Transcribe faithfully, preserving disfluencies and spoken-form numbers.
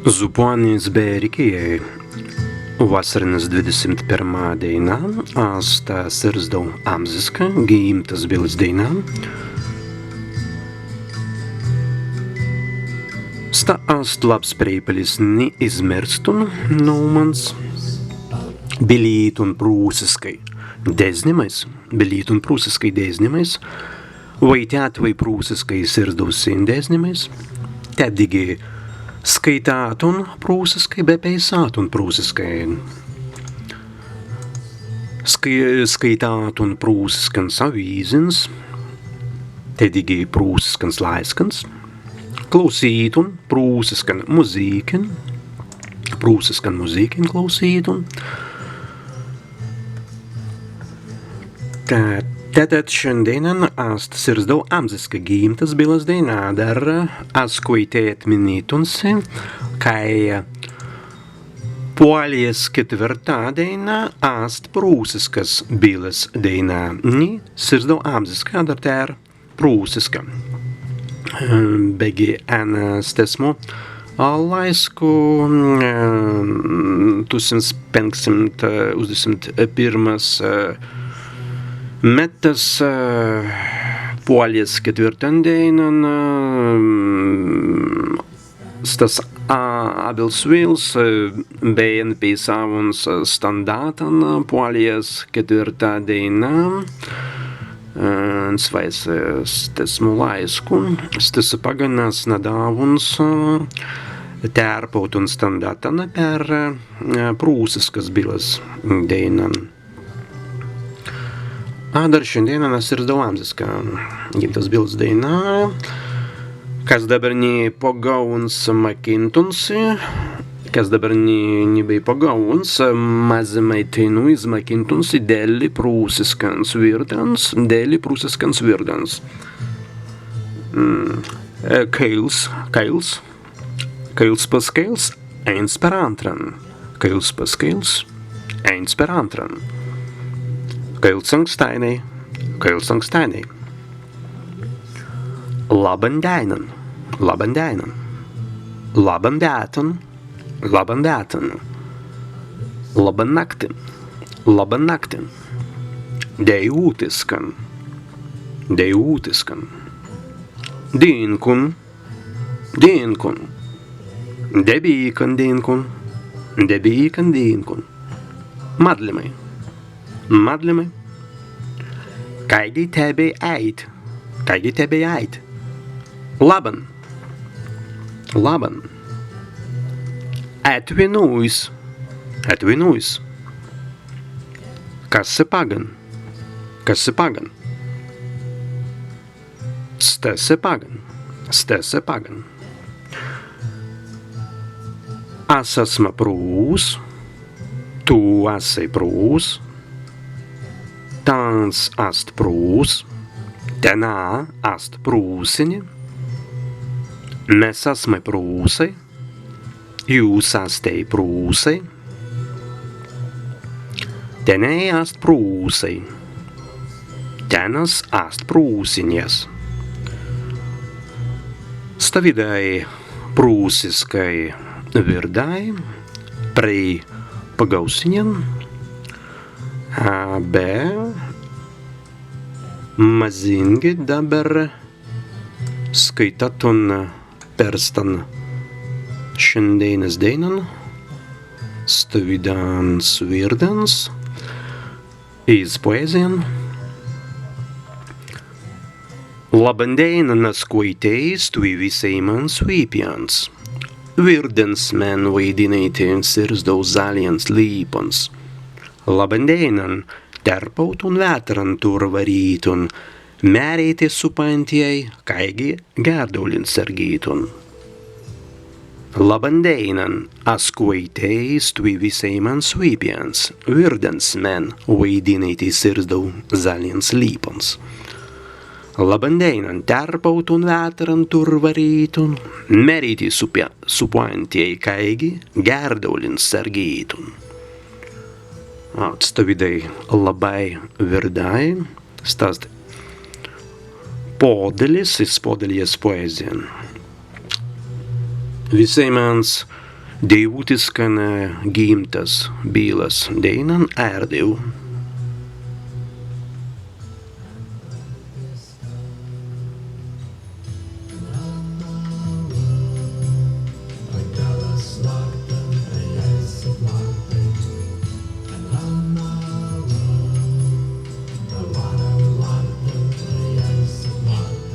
Zuppānis be rikijai. Wassarinas dwidesimts pirmā dēina ast sirzdau amziska gīmtas billas dēina. Sta ast labs prēipalis ni izmīrstun nūmans, bilītun prūsiskai deznimais, bilītun prūsiskai deznimais, waitjātwei prūsiskai sirzdau sin deznimais, tēt dīgi skaitātun prūsiskai be peisātun prūsiskai. Skai-, skaitātun prūsiskans awīzins, tēt dīgi prūsiskans lāiskans, klausītun prūsiskan muzīkin, prūsiskan muzīkin klausītun. Tēt, tēt šandēinan ast sirzdau amziska gīmtas billas dēina, adder as kwaitēi etminītun si, kāi Pōlijas ketwirtā dēina ast prūsiskas billas dēina, ni sirzdau amziska, adder tēr prūsiska. Beggi en stesmu lāisku, tūsimts pēnksimts usdesimts pirmas mettas, Pōlijas ketwirtan dēinan, stas Abils Wils bēi enpeisāwuns standatan, Pōlijas ketwirtā dēina. Swāise stesmu lāisku, stesse paggan ast nadāwuns tērpautun standatan per prūsiskas billas dēinan. Adder šandēinan ast sirzdau amziska gīmtas billas dēina. Kas dabber ni pagāuns mukīntun si, kas dabber ni, ni bēi pagāuns, mazīmai teinū izmukīntun si delli prūsiskans wirdans, delli prūsiskans wirdans. Kaīls, kaīls, kaīls paskaīls, aīns per āntran. Kaīls paskaīls, aīns per āntran. Kaīls ankstāinai, kaīls ankstāinai. Labban dēinan, labban dēinan. Labban bītan, labban bītan. Labban naktin, labban naktin. Deiwūtiskan, deiwūtiskan. Dīnkun, dīnkun. Debīkan dīnkun, debīkan dīnkun. Madlimai, madlimai. Kāigi tebbei ēit, kāigi tebbei ēit. Labban, labban. Etwinūis, etwinūis. Kasse paggan, kasse paggan. Stesse paggan, stesse paggan. As asma prūss, tū assei prūss, tāns ast prūss, tenā ast prūsini, mes asmai prūsai, jūs astei prūsai. Tenēi ast prūsai. Tenas ast prūsinjas. Stawīdai prūsiskai wirdai prei pagaūsenjan, be mazīngi dabber skaitātun per stan šandēinas dēinan stawīdans wirdans iz poēzijan. Labban dēinan, as kwaitēi stwi wisēimans wipjans, wirdans men waidīnaitins sirzdau zaljans līpans. Labban dēinan, tērpautun wētran turwarītun, mērīti suppantjai, kāigi gērdaulin sergītun. Labban dēinan, as kwaitēi stwi wisēimans wipjans, wirdans men waidīnaitins sirzdau zaljans līpans. Labban dēinan, tērpautun wētran turwarītun, mērīti suppa-, suppantjai, kāigi gērdaulin sergītun. Ā, stawīdai labbai wirdai. Stas ast pōdalis iz Pōdaljas poēzijan. Wisēimans Deiwūtiskan gīmtas billas dēinan ērdiw.